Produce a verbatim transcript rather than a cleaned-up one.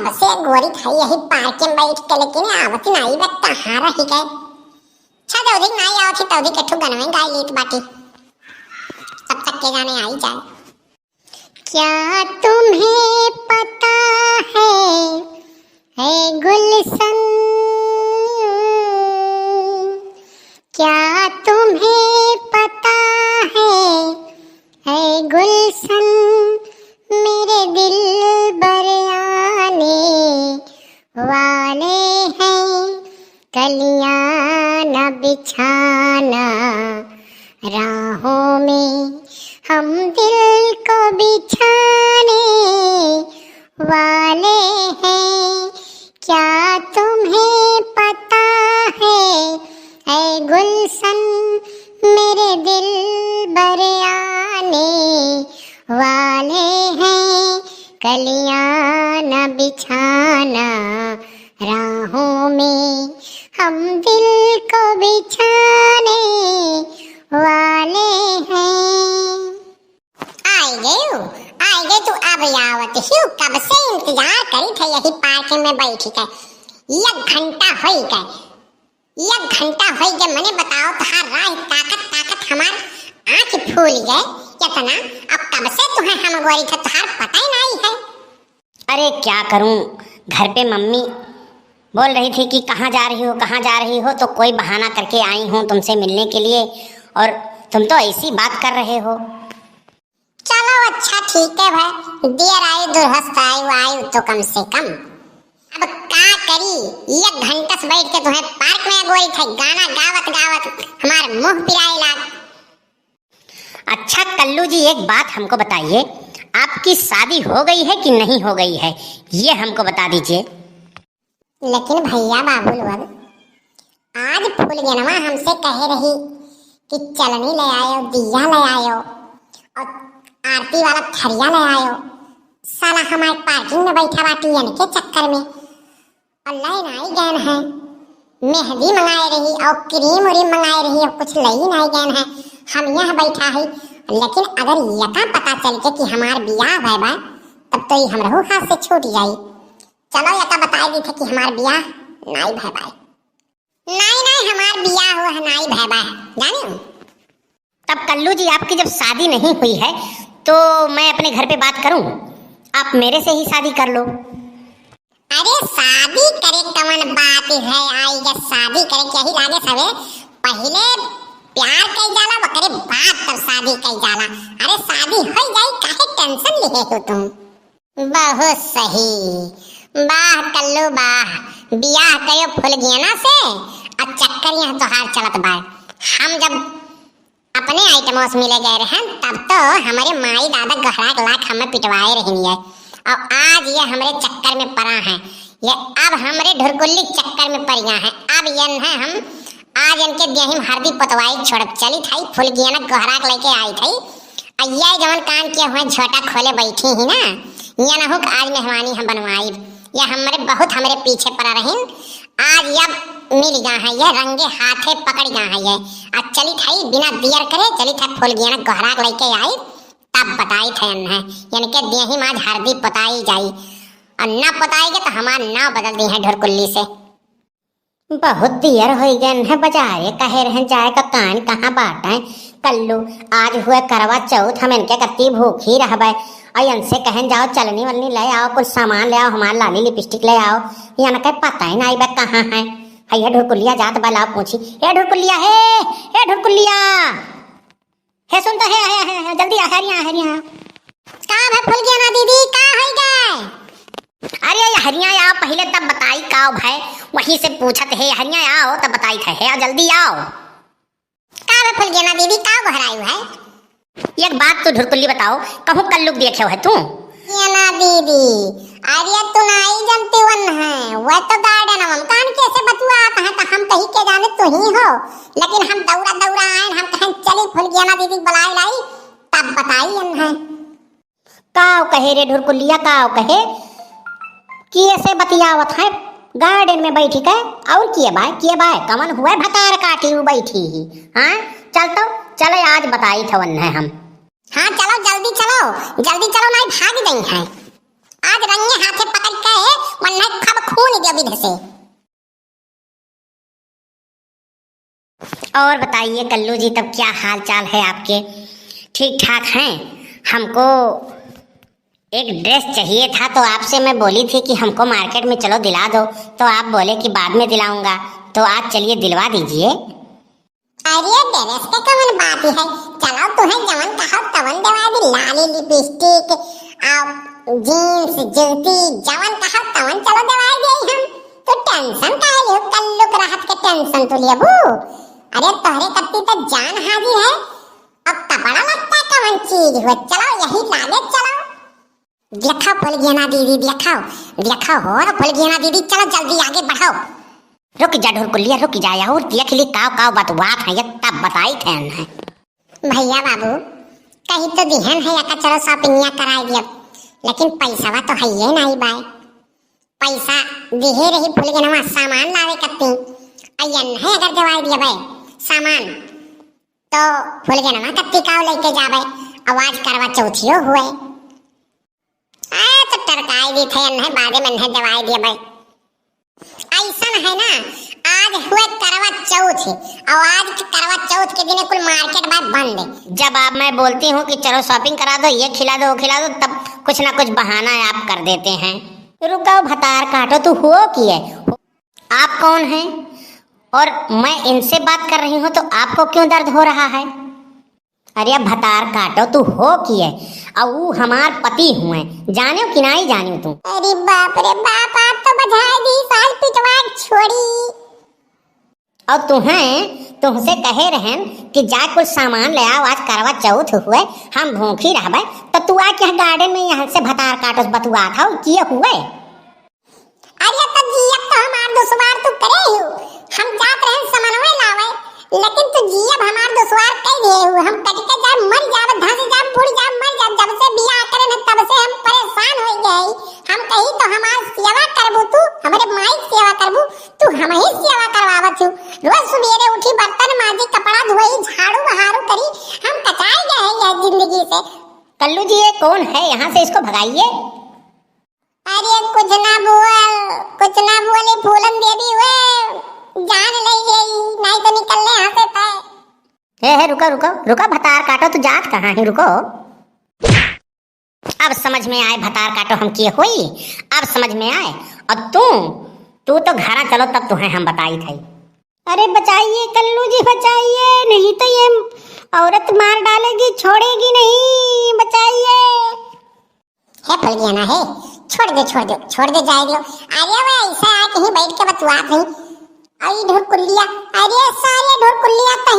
बसे गोरी खाई यही पार्क में बैठ के, लेकिन आवत नाई बा, कहाँ रहि गए? अच्छा, जौधि नाई आवत ही, तौधि के ठू गनवे गाई लेत बाटी, तब तक के जाने आई जाए। क्या तुम्हें पता है, है गुलशन, क्या तुम्हें पता है, है गुलशन, मेरे दिलबर आने वाले हैं, कलियां न बिछाना राहों में, हम दिल को बिछाने वाले हैं। क्या तुम्हें पता है, ऐ गुलशन, मेरे दिलबर आने वाले हैं, कलियां न बिछाना राहों में, हम दिल को बिछाने वाले हैं। आइ गयू, आइ गयू, तू अब आवत हियू, कब से इंतजार करी थे यही पार्क में बैठी के। एक घंटा होई गए, एक घंटा होई गए, मने बताओ, तोहार राह ताकत ताकत हमार आँख फूल गए। इतना अब कब से तुहें हम गोरी थे, तोहार पता ही नहीं है। अरे क्या करूं, घर पे मम्मी बोल रही थी कि कहाँ जा रही हो, कहाँ जा रही हो, तो कोई बहाना करके आई हूँ तुमसे मिलने के लिए, और तुम तो ऐसी बात कर रहे हो। चलो अच्छा ठीक है भाई, देर आई दुरहस्त आई, वो आई तो कम से कम। अब का करी, एक घंटा से बैठ के तुहें पार्क में गोरी थे गाना गावत गावत हमार मुंह पिराए लाग। अच्छा कल्लू जी, एक बात हमको बताइए, आपकी शादी हो गई है कि नहीं हो गई है, ये हमको बता दीजिए। लेकिन भैया बाबू लोग, आज फुलगेनवा हमसे कहे रही कि चलनी ले आयो, दिया ले आयो और आरती वाला थरिया ले आयो। साला हमारे पार्किंग में बैठा बाटी इनके चक्कर में। और लाई नाई गैन है, मेहंदी मंगाए रही और क्रीम उरीम मंगाए रही और कुछ लई नाई गैन है। हम यहाँ बैठा है, लेकिन अगर यका पता चल के कि हमार बियाह भय बा, तब तो ये हमरहू हाथ से छूट जाई। चलो यका बताए दी थे कि हमार बियाह नाई भय बा। नाई, नाई, हमार बियाह हुआ है, नाई भय बा, जाने हो? तब कल्लू जी, आपकी जब शादी नहीं हुई है तो मैं अपने घर पे बात करूं, आप मेरे से ही शादी कर लो। अरे शादी करे कवन बात है, आई जब शादी करे के यही लागे सवे, पहिले प्यार कई जाला, ओकरे बाद तब शादी कई जाला। अरे शादी हो जाई, काहे टेंशन लिहे हो तुम? बहुत सही। वाह कल्लू वाह, बियाह कयो फुलगेना से, आ चक्कर यहाँ तोहार चलत बा। हम जब अपने आइटमों से मिले गए रहन, तब तो हमरे माई दादा गहरा के लाख हमें पिटवाए रहनी है, और आज ये हमरे चक्कर में पड़ा है। ये अब हमरे ढुरकुल्ली चक्कर में पड़ गया है। अब ये है हम आज इनके देही में हरदी पोतवाई छोड़ब। चली थाई फुलगेना गहरा के लेके आई थाई। आ ये जवन कान के हुए झोटा खोले बैठी ही ना, ये ना हो कि आज मेहमानी हम बनवाई। ये हमरे बहुत हमरे पीछे पड़ा रहिन। आज ये मिल गया है, ये रंगे हाथे पकड़ गया है ये। आ चली थाई बिना दियर करे, चली थाई फुलगेना गहरा के लेके आई, तब बताई थे इन्हें। इनके देही में आज हरदी पोताई जाई, और ना पोताई के तो हमार नाव बदल दी है ढुरकुल्ली से। बहुत दियर होई गए हैं, बजारे कहे रहें जाए का कान कहाँ बाटे। कल्लू, आज हुए करवा चौथ, हम इनके कत्ती भूखी रहबे। और इनसे कहन जाओ चलनी वलनी ले आओ, कुछ सामान ले आओ, हमार लाली लिपस्टिक ले आओ। इनके पता ही नाई बे कहाँ है। है ये ढुरकुलिया जात बा, लाओ पूछी, "ए ढुरकुलिया, हे, ए ढुरकुलिया।" हे सुन तो, हे, हे, हे, हे, जल्दी आ, हरिया, हरिया। का भे फुलगेना दीदी, का होई गए? अरे ये हरिया आओ पहिले तब बताई का भे, वहीं से पूछत है, हरिया आओ तब बताई थे, हे आओ, जल्दी आओ। का भे फुलगेना दीदी, का गोहरायु है? एक बात तू ढुरकुल्ली बताओ, कहूँ कल्लू के देखे है तू? ये ना दीदी, अरे तू नाई जनती वन है, वह तो गार्डन हम कान के से बतुआ आता है, तो हम कही के जाने तू ही हो, लेकिन हम दौड़ा दौड़ा आए, हम कहें चली फुलगेना दीदी बुलाए लाई, तब बताई हम है। काव कहे रे ढुरकुलिया, काव कहे? किए से बतियावत है गार्डन में बैठी के, और किए बाय, किए बाय, कमन हुए भतार काटी उ बैठी ही, हाँ? चल तो, चले आज बताई थवन है हम। हाँ, चलो, जल्दी चलो, जल्दी चलो, नाई भाग गई है। आज रंगे हाथे पकड़ के इधर से। और बताइए कल्लू जी, तब क्या हाल चाल है आपके? ठीक ठाक हैं? हमको एक dress चाहिए था, तो आपसे मैं बोली थी कि हमको market में चलो दिला दो, तो आप बोले कि बाद में दिलाऊंगा, तो आज चलिए दिलवा दीजिए। अरे dress के कवन बात है, चलो तुहें जवन कहो तवन देवाई दी, लाली lipstick, आ, jeans, जूती, जवन कहो तवन चलो देवाई दे हम। तू tension काहे लियो, कल्लू के रहत के tension तू लेबू? अरे तोहरे कत्ती तो जान हाजिर है, अब कपड़ा लत्ता कवन चीज हो, चलो यही लागे चलो। देखो फुलगेना दीदी, देखो, देखो हो रे फुलगेना दीदी, चलो जल्दी आगे बढ़ो। रुक जा ढोरकुल्लिया, रुक जा, और देख ली काव काव बतवात है, ये तब बताई थे न। भैया बाबू, कही तो दिहन है एका चलो shopping कराई दिया, लेकिन पैसावा तो है ये नहीं बाय। पैसा दिहे रही फुलगेनवा सामान लावे कत्ती, अय्यन है अगर देवाई दिया बाय सामान, तो फुलगेनवा कत्ती काव लेके जाबे, अब आज करवा चौथियो हुए। आ, तो टरकाई दी थे, अन्हे बादे में अन्हे देवाई दिया भाई। ऐसन है ना, आज हुए करवा चौथ, और आज करवा चौथ के दिन कुल market बा बंद। जब आप, मैं बोलती हूँ कि चलो shopping करा दो, ये खिला दो, वो खिला दो, तब कुछ ना कुछ बहाना आप कर देते हैं। रुको भतार काटो, तू हो किए? आप कौन हैं? और मैं इनसे बात कर रही हूँ तो आपको क्यों दर्द हो रहा है? अरे भतार काटो, तू हो किए? और ऊ हमार पति हुए, जाने कि नाई जाने तू? अरे बाप रे बाप, आप तो बजाए दी साल पिटवा छोड़ी। और तुहें, तुमसे कहे रहन कि जा कुछ सामान ले आओ, आज करवा चौथ हुए, हम भूखी रहबे, तो तू आके यहाँ garden में यहाँ से भतार काटो बतुआ था, किए हुए? अरे तो जियब तो हमार दुश्वार तू करे ही हो। हम जात रहन समनवे लावे, लेकिन तू जियब हमार दुश्वार कह दिए हो। हम कट के जाब, मर जाब, धंस जाब, बुड़ जाब, मर जाब। जब से बियाह करे न तब से हम परेशान हो गए। हम कही तो हमार सेवा करबू तू, हमरे माई के सेवा करबू तू, हम ही सेवा करवावत हूँ। रोज सुबेरे उठी बर्तन माजी, कपड़ा धोई, झाड़ू बहारू करी, हम कचाए गए हैं यह जिंदगी से। कल्लू जी, ये कौन है? यहाँ से इसको भगाइए। अरे कुछ ना बोल, कुछ ना बोले फूलन देवी हुए, जान ले गई, नहीं तो निकल ले यहाँ से तय। हे, हे, रुको, रुको, रुको, भतार काटो, तू जात कहाँ है, रुको। अब समझ में आए भतार काटो हम किए होई, अब समझ में आए। और तू, तू तो घरा चलो तब तुहें हम बताई थे। अरे बचाइए कल्लू जी बचाइए, नहीं तो ये औरत मार डालेगी, छोड़ेगी नहीं, बचाइए। हे फुलगेना हे, छोड़ दे, छोड़ दे, छोड़ दे, जाए दो। अरे वो ऐसा आ कहीं बैठ के बतुआत नहीं। आई ढोरकुल्लिया, अरे सारे ढोरकुल्लिया तो